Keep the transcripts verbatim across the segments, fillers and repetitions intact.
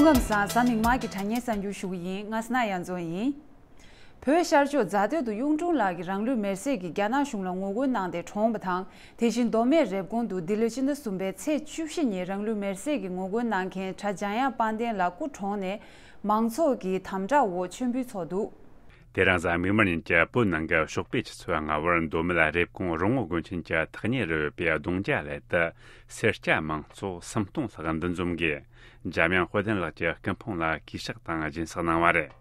སྐུ་ཁམས་བཟང་། གཟའ་མིག་དམར་གྱི་དྲ་བརྙན་གསར་འགྱུར་ཞུ་གི་ཡིན། ང་སྣ་ཡ་མཚོ་ཡིན། བོད་ཤར་ཕྱོགས་རྫ་སྟོད་དུ་གཡུང་དྲུང་ལགས་ཀྱིས་རང་ལུས་མེར་སྲེག་གིས་རྒྱ་ནག་གཞུང་ལ་ངོ་རྒོལ་གནང་སྟེ་གྲོངས་པ་དང་། དེ་བཞིན་མདོ་སྨད་རེབ་གོང་དུ་འདི་ལོའི་ཕྱི་ཟླ་གསུམ་པའི་ཚེས་བཅུ་བཞི་ཉིན་རང་ལུས་མེར་སྲེག་གིས་ངོ་རྒོལ་གནང་མཁན་གྲྭ་འཇམ་དབྱངས་དཔལ་ལྡན་ལགས་སྐུ་གྲོངས་ནས། མང་ཚོགས་ཀྱིས་དམ་དྲག་འོག་མཆོད་འབུལ་འཚོགས་འདུག། དེ་རིང་གཟའ་མིག་དམར་ཉིན་གྱི་བོད་ནང་གི་ཞོགས་པའི་ཆུ་ཚོད་ལྔ་པར་མདོ་སྨད་རེབ་གོང་རོང་བོ་དགོན་ཆེན་གྱི་ཐག་ཉེ་རུ་ཡོད་པའི་གདུང་རྒྱ་གླེ་དུ་སེར་སྐྱ་མང་ཚོགས་སུམ་སྟོང་ལྷག་འདུ་འཛོམས་ཀྱིས་འཇམ་དབྱངས་དཔལ་ལྡན་ལགས་ཀྱི་སྐུ་ཕུང་ལ་གུས་ཕྱག་དང་སྦྱིན་སྲེག་གནང་བ་རེད།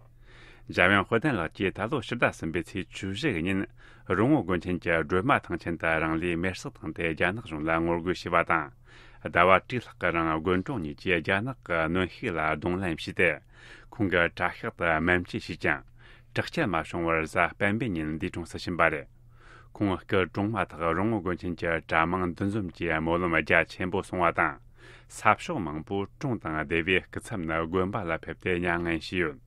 འཇམ་དབྱངས་དཔལ་ལྡན་ལགས་ཀྱིས་ད་ལོ་ཕྱི་ཟླ་གསུམ་པའི་ཚེས་བཅུ་བཞི་ཉིན་རོང་བོ་དགོན་ཆེན་གྱི་སྒྲོལ་མ་ཐང་ཆེན་དུ་རང་ལུས་མེར་སྲེག་བཏང་སྟེ་རྒྱ་ནག་གཞུང་ལ་ངོ་རྒོལ་བྱས་པ་དང་། ཟླ་བ་དྲུག་ལྷག་གི་རིང་དགོན་གྲོང་གཉིས་ཀྱིས་རྒྱ་ནག་གི་གནོན་ཤུགས་ལ་གདོང་ལེན་བྱས་ཏེ། ཁོང་གི་གྲྭ་ཤག་ཏུ་སྨན་བཅོས་བྱས་ཀྱང་དྲག་སྐྱེད་མ་བྱུང་བར་གཟའ་སྤེན་པའི་ཉིན་འདས་གྲོངས་སུ་ཕྱིན་པ་རེད། ཁོང་སྐུ་གྲོངས་མ་ཐག་རོང་བོ་དགོན་ཆེན་གྱི་གྲྭ་མང་འདུ་འཛོམས་ཀྱིས་སྨོན་ལམ་རྒྱ་ཆེན་པོ་གསུང་བ་དང་། ས་ཕྱོགས་མང་པོའི་གྲོང་དང་སྡེ་བའི་སྐུ་ཚབ་ནི་དགོན་པ་ལ་ཕེབས་ཏེ་མྱ་ངན་བྱས་ཡོད།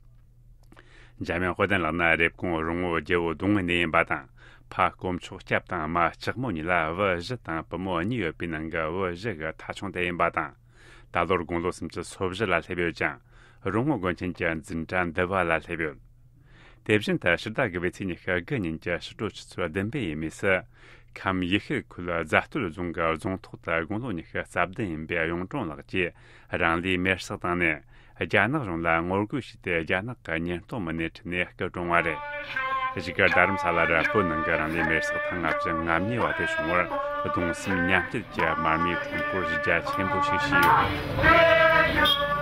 འཇམ་དབྱངས་དཔལ་ལྡན་ལགས་ནི་རེབ་གོང་རོང་བོ་རྒྱལ་པོ་གདོང་ངི་ནས་ཡིན་པ་དང་། ཕ་དཀོན་མཆོག་སྐྱབས་དང་མ་ལྕགས་མོ་གཉིས་ལ་བུ་བཞི་དང་བུ་མོ་གཉིས་ཡོད་པའི་ནང་གི་བུ་བཞི་གི་ཐ་ཆུང་དེ་ཡིན་པ་དང་། ད་ལོར་དགུང་ལོ་སུམ་ཅུ་སོ་བཞི་ལ་སླེབས་ཡོད་ཅིང་། རོང་བོ་དགོན་ཆེན་གྱི་འཛིན་གྲྭ་འདུལ་བ་ལ་སླེབས་ཡོད། དེ་བཞིན་དུ་ཕྱི་ཟླ་དགུ་པའི་ཚེས་ཉི་ཤུ་དགུ་ཉིན་གྱི་ཕྱི་དྲོ་ཆུ་ཚོད་བདུན་པའི་ཡས་མས་སུ། ཁམས་ཡུལ་ཤུལ་ཁུལ་རྫ་སྟོད་རྫོང་གི་རྫོང་ཐོག་ཏུ་དགུང་ལོ་ཉི་ཤུ་རྩ་བདུན་ཡིན་པའི་གཡུང་དྲུང་ལགས་ཀྱིས་རང་ལུས་མེར་སྲེག་བཏང་ནས། རྒྱ་ནག་གཞུང་ལ་ངོ་རྒོལ་བྱས་ཏེ་རྒྱ་ནག་གི་ཉེན་རྟོག་མི་སྣས་ཁྲིད་ནས་སྐུ་གྲོངས་པ་རེད། གཞིས་ཀ་རྡ་རམ་ས་ལ་རུ་བོད་ནང་གི་རང་ལུས་མེར་སྲེག་ཐེངས་ལྔ་བཅུ་ང་གཉིས་པ་དེ་བྱུང་བར་གདུང་སེམས་མཉམ་སྐྱེད་ཀྱི་མར་མེའི་ཁྲོམ་སྐོར་རྒྱ་ཆེན་པོ་ཞིག་བྱས་ཡོད།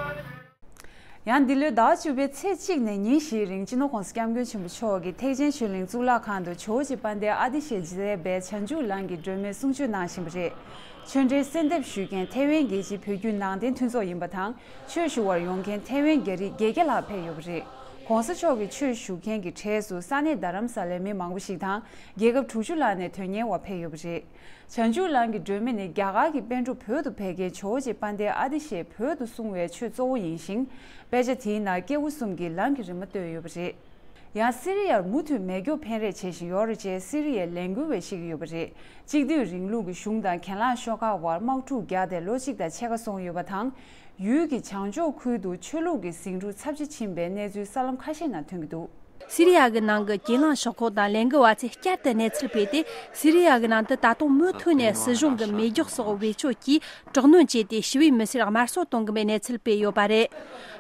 ཡང་འདི་ལོའི་ཟླ་བ་བཅུ་པའི་ཚེས་གཅིག་ནས་ཉིན་བཞིའི་རིང་སྤྱི་ནོར་༸གོང་ས་༸སྐྱབས་མགོན་ཆེན་པོ་མཆོག་གིས་ཐེག་ཆེན་ཆོས་གླིང་གཙུག་ལག་ཁང་དུ་ཇོ་བོ་རྗེ་དཔལ་ལྡན་ཨ་ཏི་ཤའི་རྗེ་བཙུན་པའི་བྱང་ཆུབ་ལམ་གྱི་སྒྲོན་མེ་གསུང་ཆོས་གནང་བཞིན་པ་རེད། ཆོས་འབྲེལ་གསོལ་འདེབས་ཞུ་མཁན་ཐེ་ཝན་རྒྱལ་སྤྱིའི་བོད་བརྒྱུད་ནང་བསྟན་མཐུན་ཚོགས་ཡིན་པ་དང་། ཆོས་ཞུ་བར་ཡོང་མཁན་ཐེ་ཝན་རྒྱ་རིགས་བརྒྱད་བརྒྱ་ལྷག་ཕེབས་ཡོད་པ་རེད། ༸གོང་ས་མཆོག་གི་ཆོས་ཞུ་མཁན་གྱི་གྲས་སུ་ས་གནས་རྡ་རམ་ས་ལའི་མི་མང་པོ་ཞིག་དང་། རྒྱལ་ཁབ་དྲུག་ཅུ་ལྷག་ནས་དོན་གཉེར་བ་ཕེབས་ཡོད་པ་རེད། བྱང་ཆུབ་ལམ་གྱི་སྒྲོན་མེ་ནི་རྒྱ་གར་གྱི་པཎ་གྲུབ་བོད་དུ་ཕེབས་མཁན་ཇོ་བོ་རྗེ་དཔལ་ལྡན་ཨ་ཏི་ཤས་བོད་དུ་གསུང་བའི་ཆོས་གཙོ་བོ་ཡིན་ཞིང་། དཔེ་ཆ་དེའི་ནང་སྐྱེས་བུ་གསུམ་གྱི་ལམ་གྱི་རིམ་པ་བསྟོད་ཡོད་པ་རེད། ཡང་སི་རི་ཡར་མུ་མཐུད་མེ་སྒྱོགས་འཕེན་རེས་བྱེད་བཞིན་ཡོད་རེད་ཅེས་སི་རི་ཡའི་ལས་འགུལ་བས་བཤད་ཀྱི་ཡོད་པ་རེད། གཅིག་སྡུད་རིང་ལུགས་ཀྱི་གཞུང་དང་གྱེན་ལངས་ཤོག་ཁག་དབར་དམག་འཁྲུག་རྒྱག་སྟེ་ལོ་གཅིག་དང་ཕྱེད་ཀ་སོང་ཡོད་པ་དང་། ཡུལ་གྱི་བྱང་ཕྱོགས་ཁུལ་དུ་ཆོས་ལུགས་ཀྱི་ཟིང་འཁྲུག་ཚབས་ཆེ་ཕྱིན་པའི་གནས་ཚུལ་གསར་ལམ་ཁ་ཤས་ནང་ཐོན་གྱི་འདུག། སི་རི་ཡ་གི་ནང་གི་གྱེན་ལངས་ཤོག་ཁག་དང་ལས་འགུལ་བ་ཚོས་བསྐྱར་དུ་གནས་ཚུལ་སྤེལ་ཏེ། སི་རི་ཡ་གི་ནང་དུ་ད་དུང་མུ་མཐུད་ནས་སྲིད་གཞུང་གི་མེ་སྒྱོགས་སོགས་བེད་སྤྱོད་ཀྱིས་དྲག་གནོན་བྱས་ཏེ་ཞི་བའི་མི་སེར་དམར་གསོད་གཏོང་གི་པའི་གནས་ཚུལ་སྤེལ་ཡོད་པ་རེད།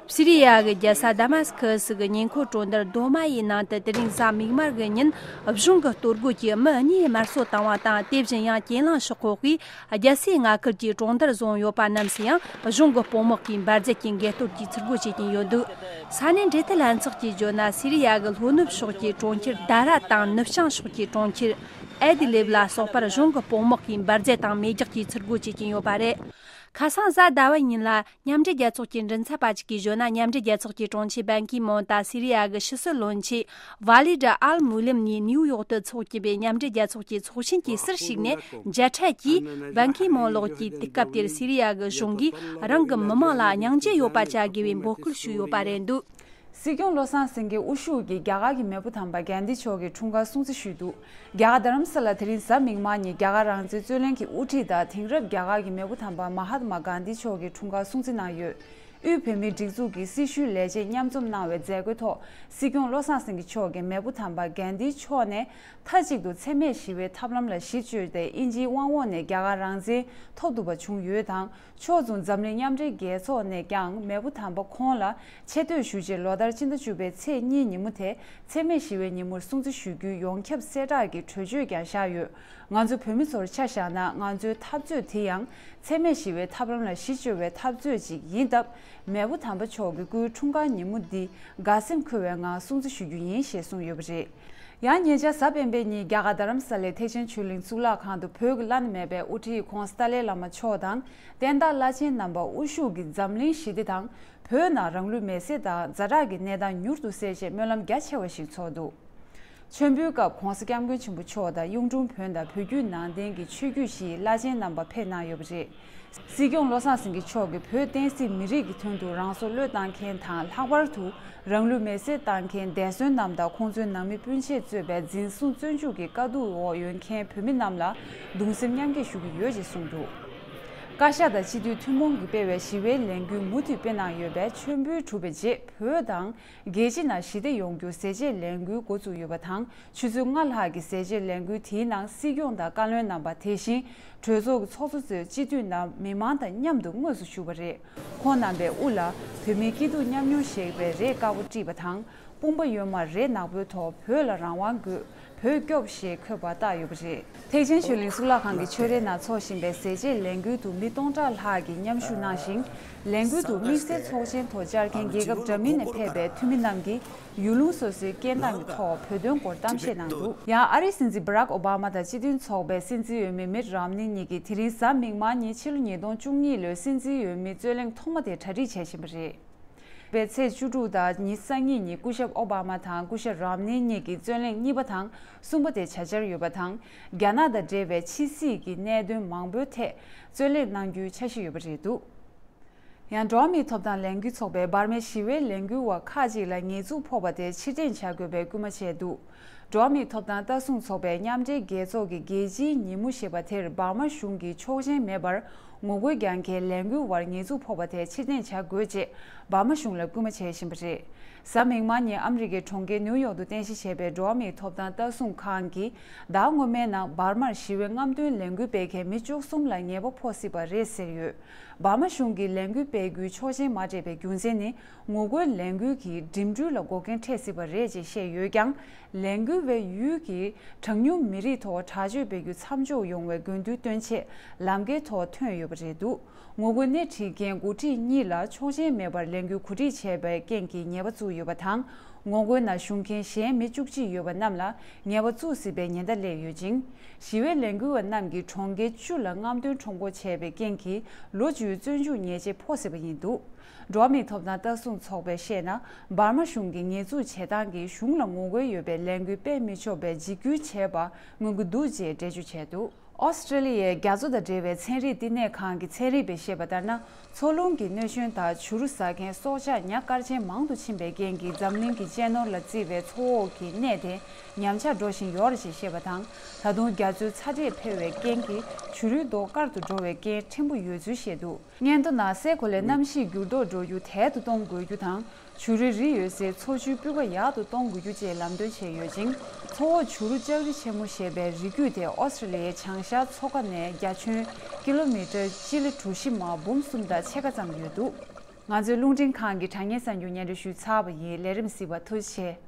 སི་རི་ཡ་གི་རྒྱལ་ས་དཱ་མཱ་སི་ཁི་སི་གི་ཉེ་འཁོར་གྲོང་རྡལ་རྡོ་མ་ཡི་ནང་དུ་དེ་རིང་གཟའ་མིག་དམར་གྱི་ཉིན་གཞུང་གི་གཏོར་རྒོལ་གྱིས་མི་གཉིས་དམར་གསོད་བཏང་བ་དང་། དེ་བཞིན་ཡང་གྱེན་ལངས་ཤོག་ཁག་གིས་རྒྱལ་སའི་མངའ་ཁུལ་གྱི་གྲོང་རྡལ་བཟུང་ཡོད་པ་རྣམས་སུ་ཡང་གཞུང་གི་དཔུང་དམག་གིས་འབར་རྫས་ཀྱི་འགས་གཏོར་གྱིས་ཚུར་རྒོལ་བྱེད་ཀྱིན་ཡོད་འདུག། ས་གནས་འབྲེལ་མཐུད་ལྷན་ཚོགས་ཀྱིས་བརྗོད་ན། སི་རི་ཡ་གི་ལྷོ་ནུབ་ཕྱོགས་ཀྱི་གྲོང་ཁྱེར་དཱ་ར་དང་ནུབ་བྱང་ཕྱོགས་ཀྱི་གྲོང་ཁྱེར་ཨེ་དི་ལིབ་ལ་སོགས་པར་གཞུང་གི་དཔུང་དམག་གིས་འབར་རྫས་དང་མེ་སྒྱོགས་ཀྱིས་ཚུར་རྒོལ་བྱེད་ཀྱིན་ཡོད་པ་རེད། ཁ་སང་གཟའ་ཟླ་བ་ཉིན་ལ། མཉམ་འབྲེལ་རྒྱལ་ཚོགས་ཀྱི་མགྲིན་ཚབ་པ་གཅིག་གིས་བརྗོད་ན། མཉམ་འབྲེལ་རྒྱལ་ཚོགས་ཀྱི་དྲུང་ཆེ་བན་ཁི་མོང་དང་སི་རི་ཡ་གི་ཕྱི་སྲིད་བློན་ཆེན་ཝ་ལི་ཌི་ཨལ་མུ་ལིམ་གཉིས་ནིའུ་ཡོག་ཏུ་འཚོགས་ཀྱིན་པའི་མཉམ་འབྲེལ་རྒྱལ་ཚོགས་ཀྱི་ཚོགས་ཆེན་གྱི་ཟུར་ཞུགས་ནས་མཇལ་འཕྲད་ཀྱིས། བན་ཁི་མོང་ལགས་ཀྱིས་དུས་སྐབས་དེར་སི་རི་ཡ་གི་གཞུང་གིས་རང་གི་མི་མང་ལ་སྙིང་རྗེ་ཡོད་པ་བྱ་དགོས་པའི་འབོད་སྐུལ་ཞུས་ཡོད་པ་རེད་འདུག། སྲིད་སྐྱོང་བློ་བཟང་སེང་གེ་དབུ་བཞུགས་ཀྱིས་རྒྱ་གར་གྱི་མེས་པོ་དམ་པ་གན་དྷི་མཆོག་གི་འཁྲུངས་སྐར་སྲུང་བརྩི་ཞུས་འདུག། རྒྱ་གར་རྡ་རམ་ས་ལ་དེ་རིང་གཟའ་མིག་དམར་ཉིན་རྒྱ་གར་རང་བཙན་རྩོད་ལེན་གྱི་དབུ་ཁྲིད་དང་དེང་རབས་རྒྱ་གར་གྱི་མེས་པོ་དམ་པ་མ་ཧཱ་ཏ་མ་གན་དྷི་མཆོག་གི་འཁྲུངས་སྐར་སྲུང་བརྩི་གནང་ཡོད། དབུས་བོད་མིའི་སྒྲིག་འཛུགས་ཀྱི་སྲི་ཞུའི་ལས་བྱེད་མཉམ་འཛོམས་གནང་བའི་མཛད་སྒོའི་ཐོག་སྲིད་སྐྱོང་བློ་བཟང་སེང་གེ་མཆོག་གིས་མེས་པོ་དམ་པ་གན་དྷི་མཆོག་ནས་མཐའ་གཅིག་ཏུ་འཚེ་མེད་ཞི་བའི་ཐབས་ལམ་ལ་གཞི་བཅོལ་ཏེ་དབྱིན་ཇིའི་དབང་འོག་ནས་རྒྱ་གར་རང་བཙན་ཐོབ་ཐུབ་པ་བྱུང་ཡོད་དང་། ཕྱོགས་མཚུངས་འཛམ་གླིང་མཉམ་འབྲེལ་རྒྱལ་ཚོགས་ནས་ཀྱང་མེས་པོ་དམ་པ་ཁོང་ལ་ཆེ་བསྟོད་ཞུ་ཆེད་ལོ་ལྟར་སྤྱི་ཟླ་བཅུ་པའི་ཚེས་གཉིས་ཉིན་མོ་དེ་འཚེ་མེད་ཞི་བའི་ཉིན་མོར་སྲུང་བརྩི་ཞུ་རྒྱུའི་ཡོངས་ཁྱབ་གསལ་བསྒྲགས་ཀྱི་གྲོས་ཆོད་ཀྱང་བཞག་ཡོད། ང་ཚོ་བོད་མི་ཚོར་ཆ་བཞག་ན། ང་ཚོའི་འཐབ་རྩོད་དེ་ཡང་འཚེ་མེད་ཞི་བའི་ཐབས་ལམ་ལ་གཞི་བཅོལ་བའི་འཐབ་རྩོད་ཅིག་ཡིན་སྟབས། མེས་པོ་དམ་པ་མཆོག་གི་སྐུའི་འཁྲུངས་སྐར་ཉིན་མོ་འདི་དགའ་སེམས་འཁོལ་བའི་ངང་སྲུང་བརྩི་ཞུ་རྒྱུ་ཡིན་ཞེས་གསུངས་ཡོད་པ་རེད། ཡང་ཉེ་ཆར་གཟའ་སྤེན་པའི་ཉིན་རྒྱ་གར་རྡ་རམ་ས་ལའི་ཐེག་ཆེན་ཆོས་གླིང་གཙུག་ལག་ཁང་དུ་བོད་ཀྱི་བླ་ན་མེད་པའི་དབུ་ཁྲིད་ྋགོང་ས་ཏཱ་ལའི་བླ་མ་མཆོག་དང་བསྟན་བདག་བླ་ཆེན་རྣམ་པ་དབུ་བཞུགས་ཀྱིས་འཛམ་གླིང་ཞི་བདེ་དང་བོད་ནང་རང་ལུས་མེར་སྲེག་དང་ཛ་དྲག་གི་གནས་སྟངས་མྱུར་དུ་སེལ་ཆེད་སྨོན་ལམ་རྒྱ་ཆེ་བ་ཞིག་འཚོགས་འདུག། མཆོད་འབུལ་སྐབས་ྋགོང་ས་ྋསྐྱབས་མགོན་ཆེན་པོ་མཆོག་དང་གཡུང་དྲུང་བོན་དང་བོད་བརྒྱུད་ནང་བསྟན་གྱི་ཆོས་བརྒྱུད་བཞིའི་བླ་ཆེན་རྣམ་པ་ཕེབས་གནང་ཡོད་པ་རེད། སྲིད་སྐྱོང་བློ་བཟང་སེང་གེ་མཆོག་གིས་བོད་བསྟན་སྲིད་མི་རིགས་ཀྱི་དོན་དུ་རང་སྲོག་བློས་བཏང་མཁན་དང་། ལྷག་པར་དུ་རང་ལུས་མེར་སྲེག་བཏང་མཁན་འདས་གསོན་རྣམས་དང་ཁོང་ཚོའི་ནང་མི་སྤུན་མཆེད་གཙོས་པའི་འཛིན་བཟུང་བཙོན་འཇུག་གི་དཀའ་སྡུག་འོག་ཡོད་མཁན་བོད་མི་རྣམས་ལ་གདུང་སེམས་མཉམ་སྐྱེད་ཞུ་གི་ཡོད་ཅེས་གསུངས་འདུག། བཀའ་ཤག་དང་སྤྱི་འཐུས་ཐུན་མོང་གིས་སྤེལ་བའི་ཞི་བའི་ལས་འགུལ་མུ་མཐུད་སྤེལ་གནང་ཡོད་པས། མཆོད་འབུལ་གྲུབ་པའི་རྗེས་བོད་དང་རྒྱལ་སྤྱི་ནང་ཞི་བདེ་ཡོང་རྒྱུར་ཟས་བཅད་ལས་འགུལ་འགོ་བཙུགས་ཡོད་པ་དང་། ཆུ་ཚོད་ལྔ་ལྷག་གི་ཟས་བཅད་ལས་འགུལ་དེའི་ནང་སྲིད་སྐྱོང་དང་བཀའ་བློན་རྣམ་པ། དེ་བཞིན་གྲོས་ཚོགས་ཀྱི་ཚོགས་གཙོ་ཚོས་སྤྱི་འཐུས་རྣམས་མི་མང་དང་མཉམ་དུ་དངོས་སུ་ཞུགས་པ་རེད། ཁོང་རྣམ་པས་དབུ་ལ་བོད་མིའི་སྐྱིད་སྡུག་མཉམ་མྱོང་ཞེས་པའི་རས་དཀར་པོ་དཀྲིས་པ་དང་། དཔུང་པ་གཡོན་མར་རས་ནག་པོའི་ཐོག་བོད་ལ་རང་དབང་དགོས། བོད་སྐྱོབ་ཞེས་འཁོད་པ་བཏགས་ཡོད་པ་རེད། ཐེག་ཆེན་ཆོས་གླིང་གཙུག་ལག་ཁང་གི་ཆོས་རའི་ནང་འཚོགས་བཞིན་པའི་ཟས་བཅད་ལས་འགུལ་དུ་མི་སྟོང་ཕྲག་ལྷག་གིས་མཉམ་ཞུགས་གནང་ཞིང་། ལས་འགུལ་དུ་དམིགས་བསལ་ཚོགས་ཆེན་ཐོག་བཅར་མཁན་རྒྱལ་ཁབ་འདྲ་མིན་ནས་ཕེབས་པའི་འཐུས་མི་རྣམས་ཀྱིས་ཡུལ་ལུང་སོ་སོའི་སྐད་གདངས་ཀྱི་ཐོག་བོད་དོན་སྐོར་གཏམ་བཤད་གནང་འདུག། ཡང་ཨ་རིའི་སྲིད་འཛིན་བྷ་རག་ཨོ་བྷ་མ་དང་སྤྱི་མཐུན་ཚོགས་པའི་སྲིད་འཛིན་འོས་མི་མིད་རམ་ནི་གཉིས་ཀྱིས་དེ་རིང་གཟའ་མིག་དམར་ཉིན་ཕྱི་ལོ་ཉིས་སྟོང་བཅུ་གཉིས་ལོའི་སྲིད་འཛིན་འོས་མི་རྩོད་གླེང་ཐོག་མ་དེ་གྲ་སྒྲིག་བྱེད་བཞིན་པ་རེད། པའི་ཚེས་བཅུ་དྲུག་དང་ཉི་ཤུ་རྩ་གཉིས་ཉིན་སྐུ་ཞབས་ཨོ་བྷ་མ་དང་སྐུ་ཞབས་རམ་ནི་གཉིས་ཀྱིས་རྩོད་གླེང་གཉིས་པ་དང་གསུམ་པ་དེ་བྱ་འཆར་ཡོད་པ་དང་། རྒྱ་ནག་དང་འབྲེལ་བའི་ཕྱི་སྲིད་ཀྱི་གནད་དོན་མང་པོའི་ཐད་རྩོད་གླེང་གནང་རྒྱུའི་འཆར་གཞི་ཡོད་པ་རེད་འདུག། ཡང་འགྲོ་བ་མིའི་ཐོབ་ཐང་ལས་འགུལ་ཚོགས་པས་འབར་མའི་ཞི་བའི་ལས་འགུལ་བ་ཁག་ཅིག་ལ་ཉེས་འཛུགས་ཕོག་པ་དེ་ཕྱིར་འཐེན་བྱ་དགོས་པའི་སྐུལ་མ་བྱས་འདུག། འགྲོ་བ་མིའི་ཐོབ་ཐང་ལྟ་སྲུང་ཚོགས་པའི་མཉམ་འབྲེལ་རྒྱལ་ཚོགས་ཀྱི་རྒྱལ་སྤྱིའི་ཉིན་མོ་ཞེས་པ་དེར་འབར་མ་གཞུང་གིས་ཆོག་མཆན་མེད་པར་ངོ་རྒོལ་རྒྱག་མཁན་ལས་འགུལ་བར་ཉེས་འཛུགས་ཕོག་པ་དེ་ཕྱིར་འཐེན་བྱ་དགོས་ཅེས་འབར་མ་གཞུང་ལ་སྐུལ་མ་བྱས་བཞིན་པ་རེད། གཟའ་མིག་དམར་ཉིན་ཨ་མི་རི་ཀའི་གྲོང་ཁྱེར་ནིའུ་ཡོག་ཏུ་རྟེན་གཞི་བྱས་པའི་འགྲོ་བ་མིའི་ཐོབ་ཐང་ལྟ་སྲུང་ཁང་གིས་ཟླ་སྔོན་མའི་ནང་འབར་མར་ཞི་བའི་རྔམ་སྟོན་ལས་འགུལ་སྤེལ་མཁན་མི་བཅུ་གསུམ་ལ་ཉེས་པ་ཕོག་སྲིད་པ་རེད་ཟེར་ཡོད། འབར་མ་གཞུང་གིས་ལས་འགུལ་སྤེལ་རྒྱུའི་ཆོག་མཆན་མ་སྤྲད་པའི་རྒྱུ་མཚན་ནི། ངོ་རྒོལ་ལས་འགུལ་གྱིས་འགྲིམ་འགྲུལ་ལ་འགོག་རྐྱེན་འཕྲད་སྲིད་པ་རེད་ཅེས་བཤད་ཡོད་ཀྱང་། ལས་འགུལ་བའི་ཡུལ་གྱི་གྲངས་ཉུང་མི་རིགས་ཐོག་དྲག་སྤྱོད་སྤེལ་རྒྱུ་མཚམས་འཇོག་ཡོང་བའི་དགོས་འདུན་བཏོན་ཆེད་ལམ་ཁའི་ཐོག་ཐོན་ཡོད་པ་རེད་འདུག། ངོ་རྒོལ་སྣེ་ཁྲིད་མཁན་འགོ་ཁྲིད་གཉིས་ལ་ཆོག་མཆན་མེད་པར་ལས་འགུལ་གོ་སྒྲིག་བྱས་པའི་རྐྱེན་གྱིས་ཉེས་པ་བཙུགས་ཡོད་པ་དང་། ངོ་རྒོལ་ནང་ཞུགས་མཁན་གཞན་མི་བཅུ་གཅིག་ཡོད་པ་རྣམས་ལ་ཉེས་པ་བཙུགས་སྲིད་པའི་ཉེན་བརྡ་སླེབས་ཡོད་ཅིང་། ཞི་བའི་ལས་འགུལ་བ་རྣམས་ཀྱིས་གྲོང་ཁྱེར་བཅུ་ལ་རྔམ་སྟོན་ཁྲོམ་སྐོར་བྱས་པའི་རྐྱེན་གྱིས་ལོ་བཅུའི་བཙོན་འཇུག་ཉེས་ཆད་ཕོག་སྲིད་པ་ཡིན་འདུག། འགྲོ་བ་མིའི་ཐོབ་ཐང་ལྟ་སྲུང་ཚོགས་པས་བཤད་ན། འབར་མ་གཞུང་གི་ཉེས་འཛུགས་བྱེད་སྟངས་ཀྱིས་གཞུང་ལ་ངོ་རྒོལ་ཡོད་པའི་ལས་འགུལ་སྤེལ་མི་ཆོག་པའི་འཇིགས་སྐུལ་བྱས་པ་མངོན་གྱི་འདུག་ཅེས་འགྲེལ་བརྗོད་བྱས་འདུག། ཨོ་སི་ཀྲེ་ལི་ཡའི་རྒྱ་མཚོ་དང་འབྲེལ་བའི་ཚན་རིག་བསྟི་གནས་ཁང་གི་ཚན་རིག་པས་བཤད་པ་ལྟར་ན། མཚོ་རླུང་གི་གནོད་སྐྱོན་དང་བྱུ་རུ་ཟ་མཁན་སྲོག་ཆགས་ཉ་དཀར་ཆེན་མང་དུ་ཕྱིན་པའི་རྐྱེན་གྱིས་འཛམ་གླིང་གི་གཅེས་ནོར་ལ་བརྩི་བའི་མཚོ་འོག་གི་གནས་དེ་ཉམས་ཆག་འགྲོ་བཞིན་ཡོད་རེད་ཅེས་བཤད་པ་དང་། ད་དུང་རྒྱ་མཚོའི་ཚ་དྲོད་འཕེལ་བའི་རྐྱེན་གྱིས་བྱུ་རུའི་མདོག་དཀར་དུ་འགྲོ་བའི་རྐྱེན་ཕྲན་བུ་ཡོད་ཚུལ་བཤད་འདུག། སྔོན་དུ་ནང་སའི་གོ་ལའི་གནམ་གཤིས་འགྱུར་ལྡོག་འགྲོ་རྒྱུ་དལ་དུ་གཏོང་དགོས་རྒྱུ་དང་། བྱུ་རུའི་རི་ཡོད་སའི་མཚོ་ཆུའི་སྤུས་ཀ་ཡག་ཏུ་གཏོང་དགོས་རྒྱུ་བཅས་ལམ་སྟོན་བྱས་ཡོད་ཅིང་། མཚོ་འོག་བྱུ་རུ་ལྕགས་རི་ཆེན་མོ་ཞེས་པའི་རི་རྒྱུད་དེ་ཨོ་སི་ཀྲི་ལི་ཡའི་བྱང་ཤར་མཚོ་ཁ་ནས་རྒྱ་ཁྱོན་ཀི་ལོ་མི་ཊར་སྤྱི་ལེ་གྲུ་བཞི་མ་འབུམ་གསུམ་དང་ཕྱེད་ཀ་ཙམ་ཡོད་འདུག། ང་ཚོའི་རླུང་འཕྲིན་ཁང་གི་དྲ་བརྙན་གསར་འགྱུར་སྙན་སྒྲོན་ཞུས་ཚར་བ་ཡིན། ལས་རིམ་གཟིགས་པར་ཐུགས་རྗེ་ཆེ།